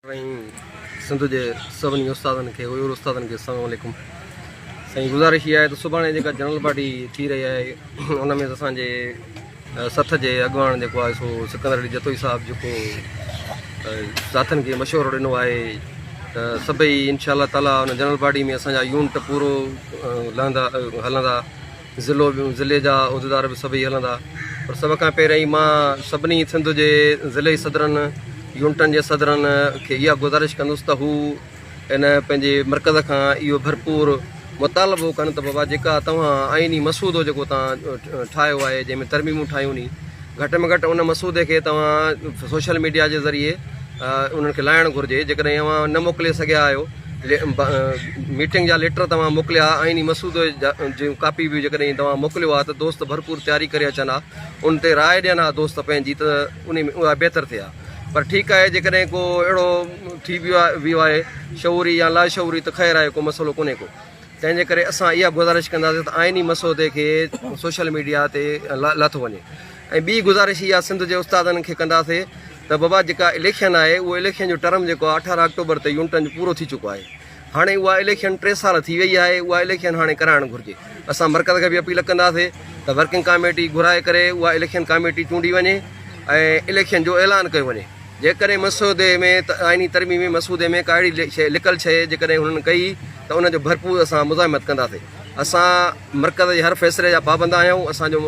سائين سنڌ جي سڀني استادن کي غيور استادن کي السلام عليڪم سائين گذارش اها آهي ته سڀاڻي جيڪا جنرل باڊي ٿي رهي آهي ان ۾ اسان جي سٿ جي اڳواڻ جيڪو آهي سو سڪندر علي جتوئي صاحب جيڪو ساٿين کي مشورو ڏنو آهي ته سڀئي انشاء الله تعالي ان جنرل باڊي ۾ اسان جا يونٽ پورو لهندا هلندا ضلعو به ضلعي جا عهديدار به سڀئي هلندا پر سڀ کان پهريائين مان سڀني سنڌ جي ضلعي صدرن يونٽن جي صدرن کي اها گذارش ڪندس ته هو ان پنهنجي مرڪز کان اهو ڀرپور مطالبو ڪن ته بابا جيڪا توهان آئيني مسودو جيڪو توهان ٺاهيو آهي جنهن ۾ ترميمون ٺاهيون ني گهٽ ۾ گهٽ ان مسودي کي توهان سوشل ميڊيا جي ذريعي انهن کي لائڻ گهرجي جيڪڏهن اوهان نه موڪلي سگهيا آهيو ميٽنگ جا ليٽر توهان موڪليا آئيني مسودي جون ڪاپي به جيڪڏهن توهان موڪليو آ ته دوست ڀرپور تياري ڪري اچن ها ان تي راء ڏين ها دوست پنهنجي ته ان ۾ اها بهتر ٿئي ها پر ٺيڪ آهي جيڪڏهن ڪو اهڙو ٿي ويو آهي شعوري يا لاشعوري ته خير آهي ڪو مسئلو ڪونهي ڪو تنهن جي ڪري اسان اها گذارش ڪنداسين ته آئيني مسودي کي سوشل ميڊيا تي لاٿو وڃي ۽ ٻي گذارش اها سنڌ جي استادن کي ڪنداسين ته بابا جيڪا اليڪشن آهي اهو اليڪشن جو ٽرم جيڪو آهي 18 آڪٽوبر تي يونٽن جو پورو ٿي چڪو آهي هاڻي اها اليڪشن ٽي سال ٿي وئي آهي اها اليڪشن هاڻي ڪرائڻ گهرجي اسان مرڪز کي به اپيل ڪنداسين ته ورڪنگ ڪاميٽي گهرائي ڪري اها اليڪشن ڪاميٽي چونڊي وڃي ۽ اليڪشن جو اعلان ڪيو وڃي جيڪڏهن مسودي ۾ آئيني ترميمي مسودي ۾ ڪا اهڙي شيء لڪل شيء جيڪڏهن هنن ڪئي ته ان جو ڀرپور اسان مزاحمت ڪنداسين. اسان مرڪز جي هر فيصلي جا پابند آهيون اسان جو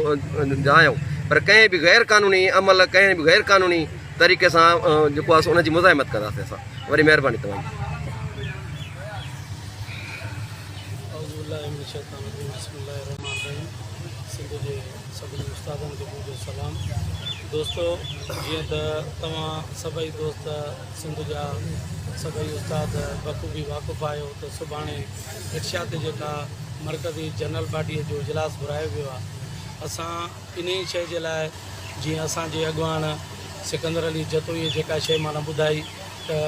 جا آهيون پر ڪنهن به غير قانوني عمل ڪنهن به غير قانوني طريقي سان جيڪو آهي سو ان جي مزاحمت ڪنداسين اسان. وڏي مهرباني توهان جي. اعوذ بالله من الشيطان الرجيم بسم الله الرحمن الرحيم سنڌ جي سڀني استادن کي منهنجو سلام دوستو جيئن ته توهان سڀئي دوست سنڌ جا سڀئي استاد بخوبي واقف آهيو ته سڀاڻي رڪشا تي جيڪا مرڪزي جنرل باڊيء جو اجلاس گهرايو ويو آهي اسان انهي شيء جي لاء جيئن اسان جي اڳواڻ سڪندر علي جتوئيء جيڪا شيء معنيٰ ٻڌائي ته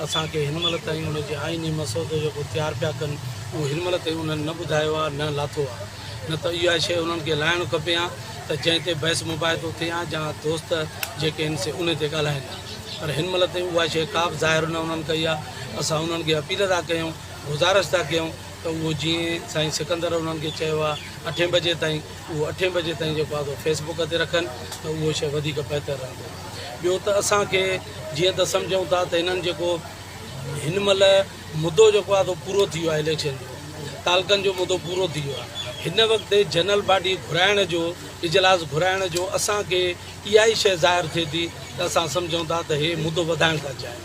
اسان کي هن مهل تائين ان جي آئيني مسودو جيڪو تيار پيا ڪن اهو هن مهل تائين انهن نه ٻڌايو آهي نه لاٿو آهي نه ته اها شيء انهن کي لاهڻ کپي ها ته جنهن تي بحث مباحثو ٿئي ها جا دوست جيڪي آهن سي ان تي ڳالهائين ها پر هن مهل تائين اها شيء ڪا به ظاهر نه انهن ڪئي آهي اسان انهن کي اپيل ٿا ڪيون گذارش ٿا ڪيون ته اهو جيئن سائين سڪندر انهن کي چيو آهي اٺين بجي تائين اهو اٺين بجي تائين جيڪو آهي سو فيس بڪ تي رکن ته اهو شيء وڌيڪ بهتر رهندو ٻيو ته اسان کي جيئن ته سمجهون ٿا ته هنن جيڪو هن مهل مدو جيڪو آهي سو پورو ٿي ويو آهي اليڪشن جو تعلقن جو مدو پورو ٿي ويو آهي هن وقت جنرل باڊي گهرائڻ جو اجلاس گهرائڻ جو اسان کي اها ئي شيء ظاهر ٿئي ٿي ته اسان سمجهون ٿا ته هي مدو وڌائڻ ٿا چاهين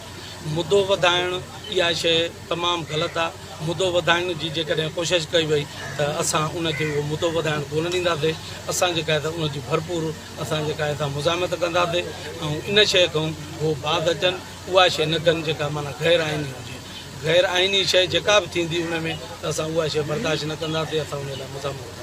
مدو وڌائڻ اها شيء تمام غلط آهي مدو وڌائڻ جي جيڪڏهن ڪوشش ڪئي وئي ته اسان ان کي اهو مدو وڌائڻ ڪونه ڏينداسين اسان جيڪا آهي ته ان جي ڀرپور اسان جيڪا آهي سا مزاحمت ڪنداسين ۽ ان شيء کان هو باز اچن اها شيء نه ڪن جيڪا معنيٰ غير آئيني هجي. غير آئيني شيء جيڪا به ٿيندي ان ۾ ته اسان اها شيء برداشت نه ڪنداسين اسان ان لاء مزاحمت ڪنداسين.